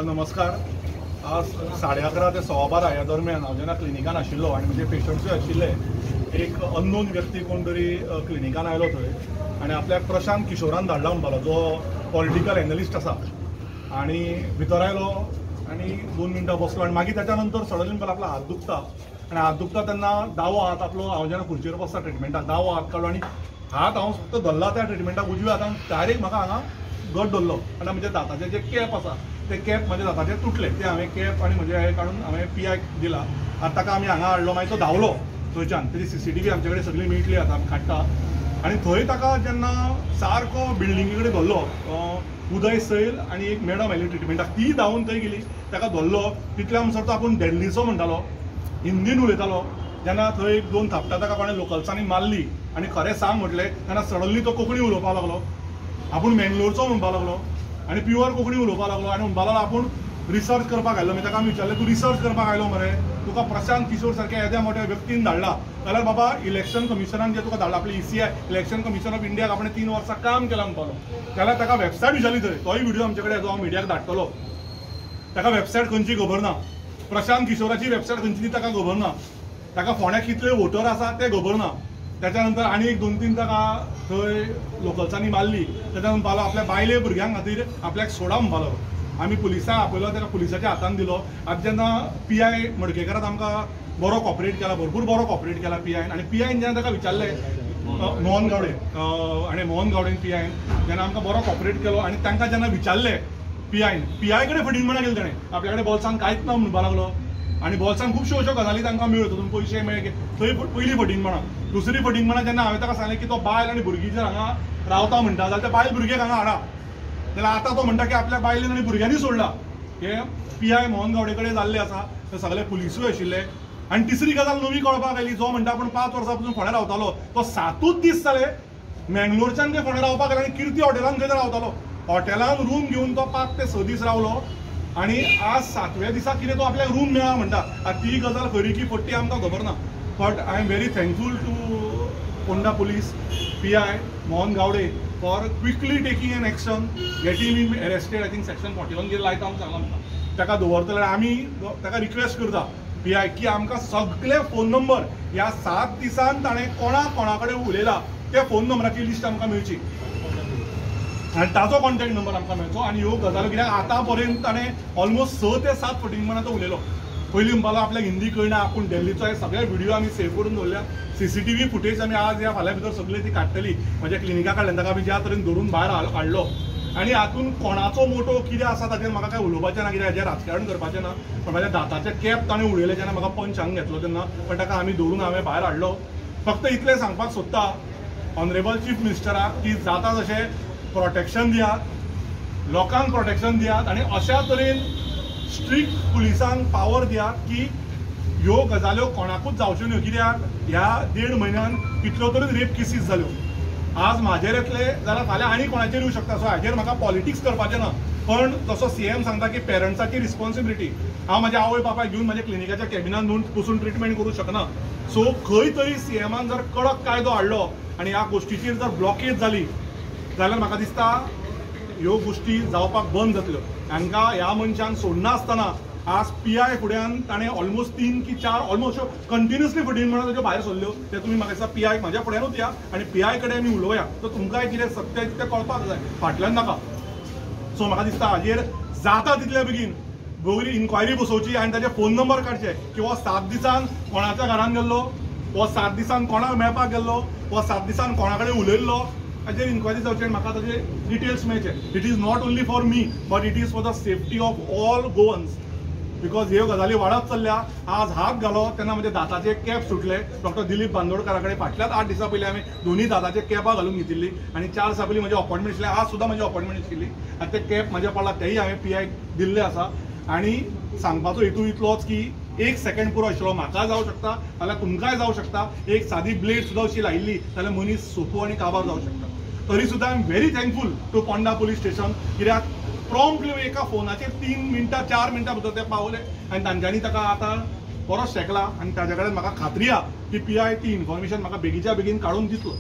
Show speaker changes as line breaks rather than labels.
नमस्कार. आज 11:30 ते 12:15 ह्या दरम्यान हांव जेन्ना क्लिनिकान आशिल्लो आनी म्हजे पेशंट्सूय आशिल्ले, एक अननोन व्यक्ती कोण तरी क्लिनिकान आयलो थंय आनी आपल्याक प्रशांत किशोरान धाडला म्हणपालो, जो पॉलिटिकल एनलिस्ट आसा, आनी भितर आयलो आनी 2 मिनटां बसलो आनी मागीर ताच्या नंतर सडनली म्हणपालो आपलो हात दुखता आनी हात दुखता तेन्ना दावो हात आपलो, हांव जेन्ना खुर्चेर बसता ट्रिटमेंटाक, दावो हात काडलो आनी हात हांव फक्त धरला त्या ट्रिटमेंटाक उजव्या हातान डायरेक्ट म्हाका हांगा गट धरलो आनी म्हज्या दाताचें जें कॅप आसा ते कॅप म्हज्या दाताचें तुटलें. तें हांवें कॅप आनी म्हजें हें काडून हांवें पी आयक दिला. आतां ताका आमी हांगा हाडलो, मागीर तो धांवलो थंयच्यान, तेजी CCTV आमचे कडेन सगळी मेळटली आतां आमी काडटा. आनी थंय ताका जेन्ना सारको बिल्डिंगे कडेन धरलो, उदय सैल आनी एक मॅडम आयली ट्रिटमेंटाक, ती धांवून थंय गेली, ताका धरलो. तितल्या म्हणसर तो आपूण दिल्लीचो म्हणटालो, हिंदीन उलयतालो. जेन्ना थंय 1-2 थापटां ताका कोणें लोकल्सांनी मारली आनी खरें सांग म्हटलें तेन्ना सडनली तो कोंकणी उलोवपाक लागलो, आपूण मेंगलोरचो म्हणपाक लागलो आनी प्युअर कोंकणी उलोवपाक लागलो आनी म्हणपाक लागलो आपूण रिसर्च करपाक आयलो. मागीर ताका आमी विचारलें, तूं रिसर्च करपाक आयलो मरे, तुका प्रशांत किशोर सारक्या येद्या मोठ्या व्यक्तीन धाडला जाल्यार बाबा इलेक्शन कमिशनान जें तुका धाडला, आपले ECI election commission of इंडियाक आपणें 3 वर्सां काम केलां म्हणपालो. जाल्यार ताका वेबसायट विचारली थंय, तोय व्हिडियो आमचे कडेन जो हांव मिडियाक धाडटलो. ताका वेबसायट खंयची खबर ना, प्रशांत किशोराची वेबसायट खंयची ती ताका खबर ना, ताका फोंड्या कितले वोटर आसा ते खबर ना. त्याच्या नंतर आनी 1-2-3 ताका थंय लोकल्सांनी मारली. ताच्या म्हणपालो आपल्या बायले भुरग्यां खातीर आपल्याक सोडा म्हणपालो. आमी पुलिसांक आपयलो, ताका पुलिसाच्या हातान दिलो. आतां जेन्ना पी I मडकेकारान आमकां बरो कॉपरेट केला, भरपूर बरो कॉपरेट केला पी आयन. आनी पी आयन जेन्ना ताका विचारलें, मोहन गावडे आनी मोहन गावडेन पी आयन जेन्ना आमकां बरो कॉपरेट केलो आनी तांकां जेन्ना विचारलें पी आयन, पी I कडेन फटींगपणां केली ताणें, आपल्या कडेन बोल्सान कांयच ना म्हणपाक लागलो आनी बोल्सान खुबश्यो अश्यो गजाली तांकां मेळ्ळ्यो, तातूंत पयशे मेळ्ळे. थंय पयली फटींगपणां. दुसरी फटींगपणां जेन्ना हांवें ताका सांगलें की तो बायल आनी भुरगीं जर हांगा रावता म्हणटा जाल्यार त्या बायल भुरग्याक हांगा हाडा, जाल्यार आतां तो म्हणटा की आपल्या बायलेन आनी भुरग्यांनी सोडला. हे पी I Mohan Gawde कडेन जाल्लें आसा, ते सगळे पुलिसूय आशिल्ले. आनी तिसरी गजाल नवी कळपाक आयली, जो म्हणटा आपूण 5 वर्सां पसून फोंड्या रावतालो, तो 7 दीस जाले मेंगलोरच्यान ते फोंड्या रावपाक आयले आनी किर्ती हॉटेलान खंय रावतालो. हॉटेलान रूम घेवन तो 5 ते 6 दीस रावलो आनी आज 7व्या दिसा कितें तो आपल्याक रूम मेळ्ळा म्हणटा. आतां ती गजाल खरी की फटी आमकां खबर ना, but I am very thankful to Ponda police, P I Mohan Gawde for quickly taking an action, getting him arrested. I think section 41 कितें लायता म्हूण सांगलां म्हाका. ताका दवरतले आमी ताका रिक्वेस्ट करता पी I की आमकां सगळे फोन नंबर ह्या 7 दिसान ताणें कोणा कोणा कडेन उलयला त्या फोन नंबराची लिस्ट आमकां मेळची आनी ताचो कॉन्टॅक्ट नंबर आमकां मेळचो. आनी ह्यो गजाली कित्याक आतां पर्यंत ताणें ऑलमोस्ट 6 ते 7 फटींगपणां तो उलयलो. पयलीं म्हणपालो आपल्याक हिंदी कळना, आपूण दिल्लीचो, हे सगळे व्हिडिओ आमी सेव करून दवरल्या, CCTV footage आमी आज ह्या फाल्यां भितर सगळी ती काडटली. म्हज्या क्लिनिका कडल्यान ताका आमी ज्या तरेन धरून भायर हाडलो आनी हातूंत कोणाचो मोटो कितें आसा ताचेर म्हाका कांय उलोवपाचें ना, कित्याक हाजेर राजकारण करपाचें ना. पण म्हाज्या दाताचें कॅप ताणें उडयलें जेन्ना म्हाका पंच हांगा घेतलो तेन्ना, पण ताका आमी धरून हांवें भायर हाडलो. फक्त इतलें सांगपाक सोदता ऑनरेबल चीफ मिनिस्टराक की जाता तशें प्रोटेक्शन दियात, लोकांक प्रोटेक्शन दियात आनी अशा तरेन स्ट्रिक्ट पुलिसांक पावर दियात की ह्यो गजाल्यो कोणाकूच जावच्यो न्हय. कित्याक ह्या 1.5 म्हयन्यान कितल्यो तरी रेप केसीस जाल्यो. आज म्हाजेर येतले जाल्यार फाल्यां आनी कोणाचेर येवं शकता. सो हाजेर म्हाका पॉलिटिक्स करपाचें ना, पण जसो CM सांगता की पेरंट्साची रिस्पॉन्सिबिलिटी, हांव म्हाज्या आवय बापायक घेवन म्हाज्या क्लिनिकाच्या कॅबिनान येवन बसून ट्रिटमेंट करूं शकना. सो खंय तरी CMान जर कडक कायदो हाडलो आनी ह्या गोश्टीचेर जर ब्लॉकेज जाली जाल्यार म्हाका दिसता ह्यो गोश्टी जावपाक बंद जातल्यो. हांकां ह्या मनशान सोडनासतना आज पी I फुड्यान ताणें ऑलमोस्ट 3 की 4 ऑलमोस्ट कंटिन्युअसली फटींगपणां ताच्यो भायर सरल्यो. ते तुमी म्हाका दिसता पी I म्हाज्या फुड्यानूच या आनी पी I कडेन आमी उलोवया, तर तुमकांय कितें सत्य तें कळपाक जाय, फाटल्यान नाका. सो म्हाका दिसता हाजेर जाता तितल्या बेगीन बरी इन्क्वायरी बसोवची आनी ताचे फोन नंबर काडचे की हो 7 दिसान कोणाच्या घरान गेल्लो, हो 7 दिसान कोणाक मेळपाक गेल्लो, हो 7 दिसान कोणा कडेन उलयल्लो, हाजेर इन्क्वायरी जावची आनी म्हाका ताचे डिटेल्स मेळचे. It is not only for me but it is for the safety of all Goans, because ह्यो गजाली वाडत चल्ल्या. आज हात घालो तेन्ना म्हज्या दाताचे कॅप सुटले. डॉक्टर दिलीप बांदोडकारा कडेन फाटल्याच 8 दिसां पयलीं हांवें दोनूय दाताचे कॅपां घालून घेतिल्ली आनी 4 दिसां पयलीं म्हजी अपॉयंटमेंट आशिल्ली, आज सुद्दां म्हजी अपॉयंटमेंट आशिल्ली आनी ते कॅप म्हाज्या पडला तेय हांवें पी आयक दिल्ले आसा. आनी सांगपाचो हेतू इतलोच की 1 सेकंड पुरो आशिल्लो, म्हाका जावं शकता जाल्यार तुमकांय जावं शकता. एक सादी ब्लेड सुद्दां अशी लायिल्ली जाल्यार मनीस सोंपो आनी काबार जावं शकता. तरी सुद्दां I am very thankful to Ponda police station, कित्याक प्रॉम्प्टली एका फोनाचेर 3 मिनटां 4 मिनटां भितर ते पावले आनी तांच्यांनी ताका आतां बरो शेकला आनी ताच्या कडेन म्हाका खात्री आहा की पी I ती इन्फॉर्मेशन म्हाका बेगीच्या बेगीन काडून दितलो.